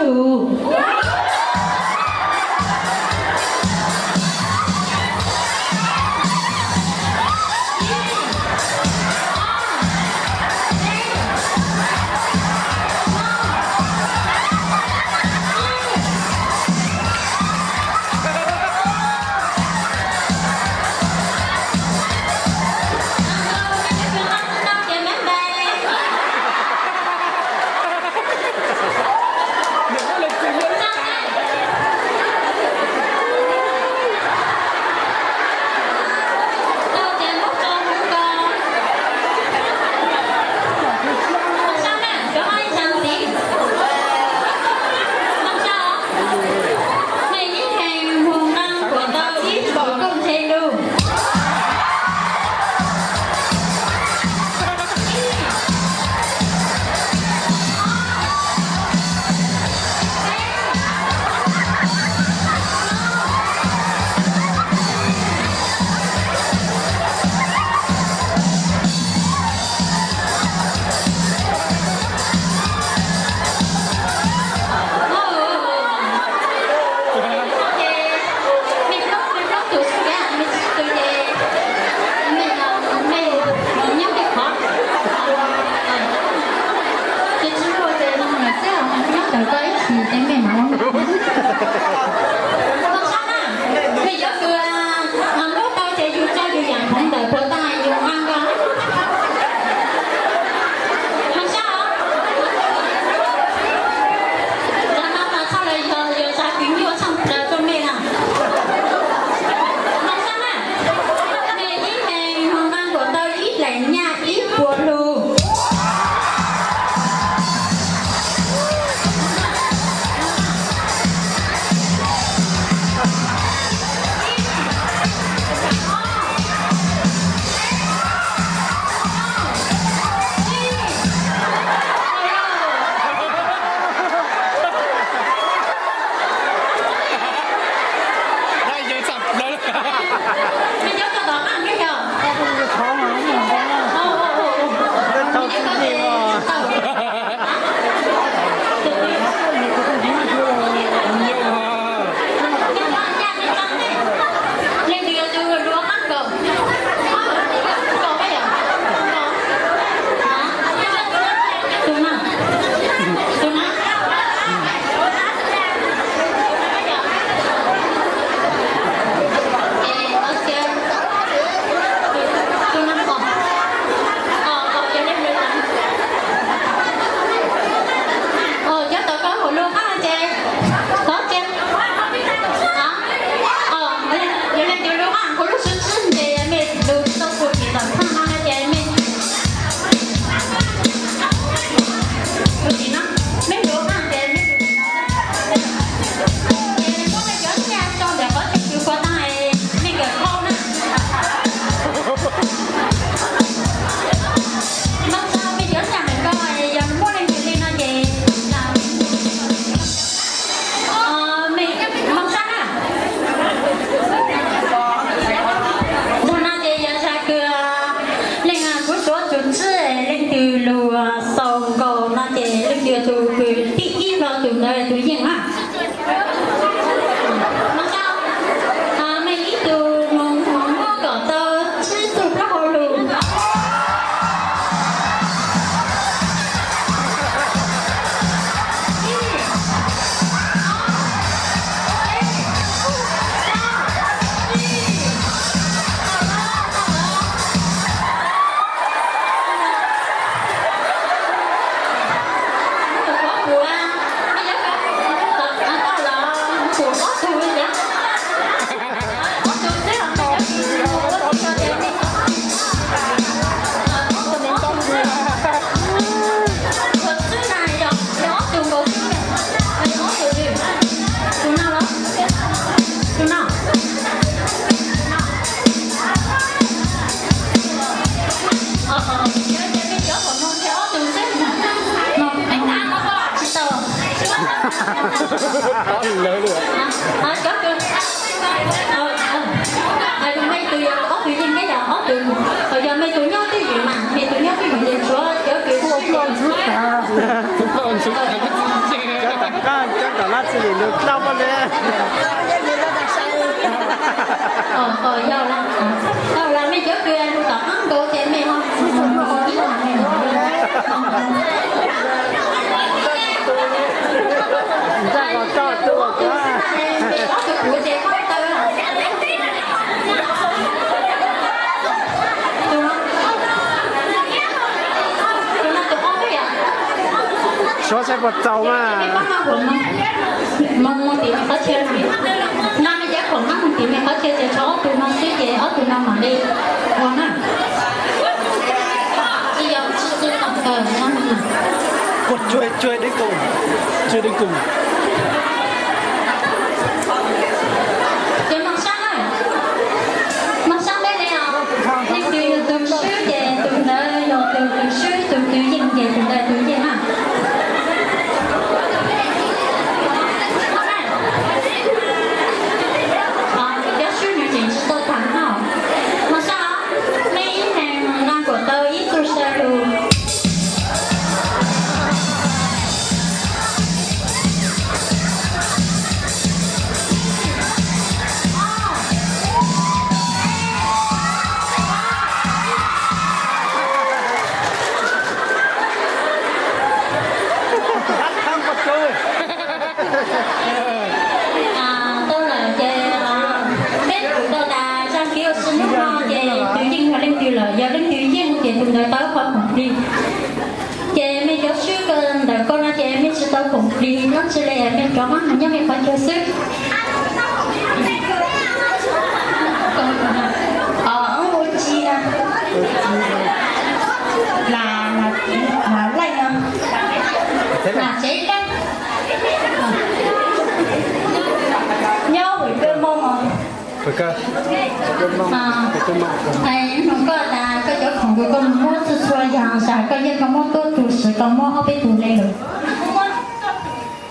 tus. Mej yuav kws lub tau ces yus tso yus yaam khoov ntawm puas tag yus nqa nkaus. Ho sab os, txog no mas txhaj le yog yog tsa kws nyuaj tshaj plaws rua mej na. Ho sab na, mej ib leeg moog nqa nkaus tau ib daim nyaj ib puas lug. Cov tau koj hauv lub qab ces, qhov ces, yog leej twg lub qab kuv lub sib tsib ntes mej lug tau kuv tim tom thaaj no ces mej lug tim no, mej lub qab ces mej lug tim no. Ces muab mej cov nyaj tso ntawm qhov chaw kws puas tag mej kawm paub na. Moog tso mej cov nyaj ntawm ko, yog muaj leej twg li no ces mej moog sab na. Txog no ces yog zag kws leej kuv suav txug tsib, leej twg lug xaus nkaus no ces leej twg tug kws tib ib hlo tug ntawd tug yeej na. Moog sab, mej ib tug moog moog muab kom tau tsib tug plaub hau lug. Mej tug yog ob tug yeej neb yog ob tug, yog mej tug nyob twj ywm mas, mej tug nyob twj ywm ces tshuav cov kws Cab tom lab txi lim lug dlaab pob zeb. Yog lawm, mej cov kws lug tom qaab nkaus ces mej ho ib Suav saib puas txaus mas. Mus tim mej qhov chaw, nqa mej cov khoom nqa mus tim mej qhov chaw ces tshuav ob tug no xwb ces ob tug no mam li ua na. Ua tsuag tsuag deb koog, tsuag deb koog. Cov Mos Sab na, Mos Sab peb li os, leej twg yog tus swb ces tus ntawd yog tus swb, tus twv yeej ces tus ntawd twv yeej na. Cov swb nws tseem tsis tau tham no. Mos Sab, mej ib leeg nqa kuas tau ib tug saw lug. Tau lawm ces peb kuj tau tas zaj kev ua si hnub no ces twv yeej yog leej twg lawm, yog leej twg yeej ces tus ntawd tau qhov khoom plig. Ces mej cov swb kawg ntawm ko no ces mej tsis tau khoom plig dlaab tsi li, mej rov qab mus nyob mej qhov chaw xwb. Ua ci, lam laij, lam tsev laij, nyob hauv kawg moos. Nug koj tas koj cov khoom kws koj mus muab txhua txhua yam zag koj yeej koj muab tuaj tug, koj muab ob peb tug le lawm. Koj muab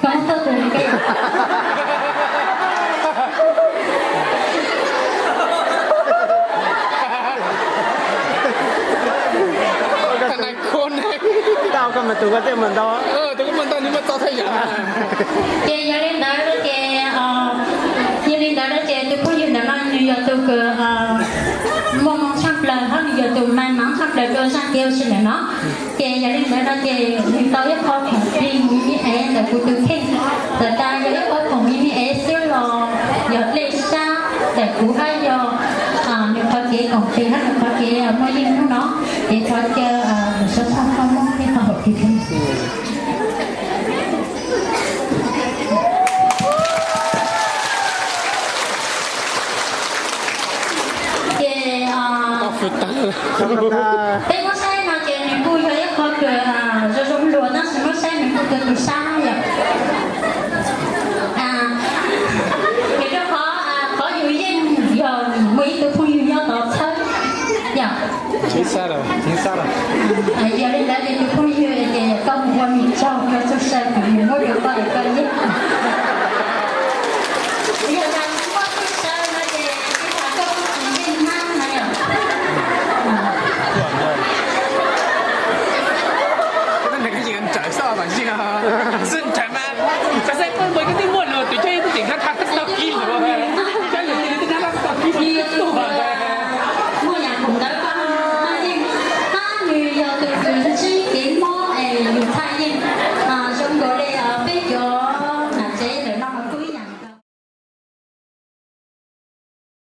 tuaj tug li koj. Tau koj mas tus koj thiaj muaj ntau. Ces yog li ntawd ces, yog li ntawd ces tus phooj ywg ntawm no nws yog tus kws muaj hmoo tshaj plaws hab nws yog tus mas mas tshaj plaws rau zaj kev ua si ntawm no. Ces yog li ntawd no ces nws tau ib qho khoom plig me me es ntawm kuv tus kheej, txawm tas yog ib qho khoom me me es xwb los yog dlej sab ntawm kuv hab yog nws qhov kev koom plig hab nws qhov kev muaj yeej hnub no, ces thov caw nws sab sab koj muab ib qho khoom plig. Ces peb muab saib no ces nws kuj yog ib qho kws zoo zoo luag tab sis muab saib nws kuj tus tus sab yom. Ces rau qhov, qhov yus yeej yog muaj ib tug phooj ywg nyob tod txhawb yom. Yog li ntawd ces tus phooj ywg ces koj mus ua nws tsaug rau txuj sa kws nws muab rau koj es koj yeej. Yog tas koj txuj sa no ces tsis tas koj kuj tsis yeej hab no yom. Koj ntawm koj yeej nrawm xwb, yeej xwb nrawm ma.